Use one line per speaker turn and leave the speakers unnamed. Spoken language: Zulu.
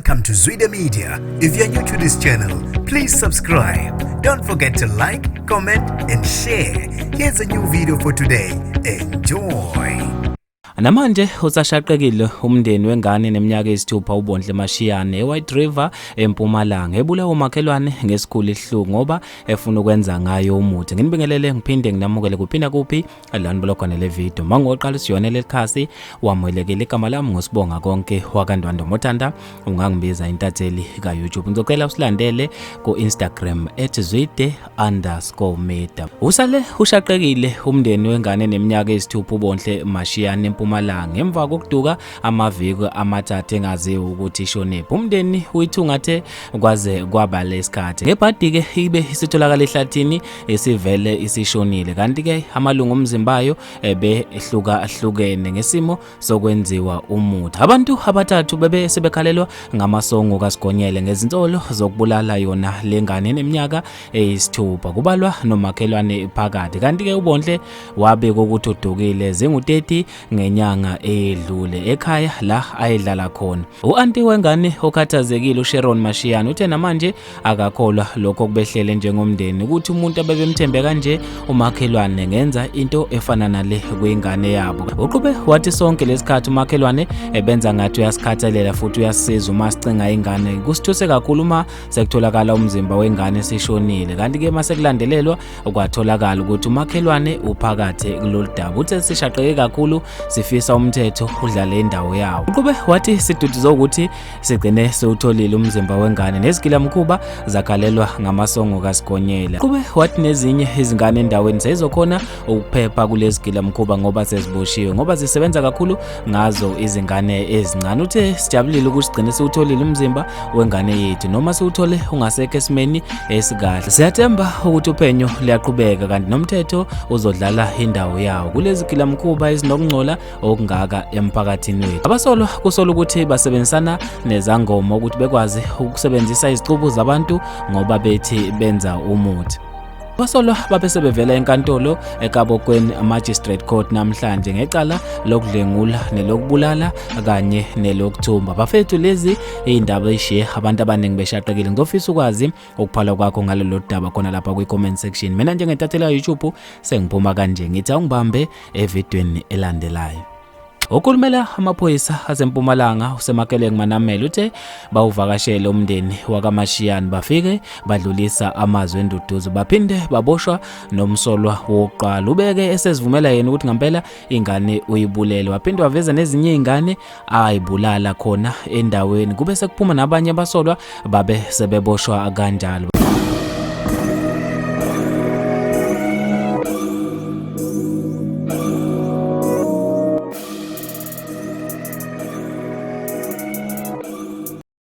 Welcome to Zwida Media. If you're new to this channel, please subscribe. Don't forget to like, comment, and share. Here's a new video for today. Enjoy.
Namanje usashaqekile umndeni wengane neminyaka eyisithupha uBontle Mashiyane eWhite River eMpumalanga ebulawa umakhelwane ngesikhulu isihluku ngoba efuna ukwenza ngayo umuthi. Nginibingelele ngiphinde nginamukele kuphinda kuphi lana nibuka le video. Mangoqala usiyona lelikhasi wamukelekile, igama lami nguSibonga Konke wakaNdwandwe, mawuthanda ungangibiza intatheli ka-YouTube. Ngizocela usilandele ku-Instagram @zwide_media. Usale ushaqekile umndeni wengane neminyaka eyisithupha uBontle Mashiyane eMpumalanga emva kokuduka amaviki 3 engaziwa ukuthi ishonephi. Umndeni uyithungathe kwaze kwaba lesikhathi. Ngebhadi-ke ibe isitholakala ehlathini isivele isishonile, kanti-ke amalungu omzimbayo ebehlukahlukene ngesimo sokwenziwa umuthi. Abantu abathathu bebe sebekhalelwa ngamasongo kaSigonyela ngezinsolo zokubulala yona lengane eneminyaka eyisithupha, kubalwa nomakhelwane phakathi. Kanti-ke uBontle wabika ukuthi udukile zingu-30 ngenyanga eyedlule ekhaya la ayedlala khona. U-anti wengane okhathazekile uSharon Mashiyane uthe namanje akakholwa lokho kubehlele njengomndeni, ukuthi umuntu abebemthembe kanje umakhelwane ngenza into efana nale kwingane yabo. Uqhube wathi sonke lesikhathi umakhelwane ebenza ngathi uyasikhathalela futhi uyasisiza uma sicinga ingane. Kusithuse kakhulu uma sekutholakala umzimba wengane sishonile, kanti-ke uma sekulandelelwa kwatholakala ukuthi umakhelwane uphakathi kulolu daba. Uthe sishaqeke kakhulu, sifisa umthetho udlale indawo yawo. Uqhube wathi siduduze ukuthi sigcine siwutholile umzimba wengane nezigilamkhuba zakhalelwa ngamasongo kaSigonyela. Uqhube wathi nezinye izingane endaweni seyizokhona ukuphepha kulezi gilamkhuba ngoba seziboshiwe, ngoba zisebenza kakhulu ngazo izingane ezincane. Uthe sijabulile ukuthi sigcine siwutholile umzimba wengane yethu noma siwuthole ungasekho esimeni esikahle. Siyathemba ukuthi uphenyo liyaqhubeka kanti nomthetho uzodlala indawo yawo kulezi gilamkhuba ezinokungcola okungaka emphakathini wethu. Abasolwa kusola ukuthi basebenzisana nezangoma ukuthi bekwazi ukusebenzisa izicubu zabantu ngoba bethi benza umuthi. Abasolwa babe sebevela enkantolo eKabokweni Magistrate Court namhlanje ngecala lokudlwengula nelokubulala kanye nelokuthumba. Bafethu, lezi izindaba eshiye abantu abaningi beshaqekile. Ngizofisa ukwazi ukuphala kwakho ngalolu daba khona lapha kwi-comment section. Mina njengentatheli ka-YouTube sengiphuma kanje, ngithi awungibambe evidweni elandelayo. Okhulumela amaphoyisa aseMpumalanga uSemakeleng Manamela uthe bawuvakashele umndeni wakaMashiyane, bafike badlulisa amazwi enduduzo, baphinde baboshwa nomsolwa wokuqala. Ubeke esezivumela yena ukuthi ngempela ingane uyibulele, waphinde waveza nezinye izingane ayibulala khona endaweni. Kube sekuphuma nabanye abasolwa, babe sebeboshwa kanjalo.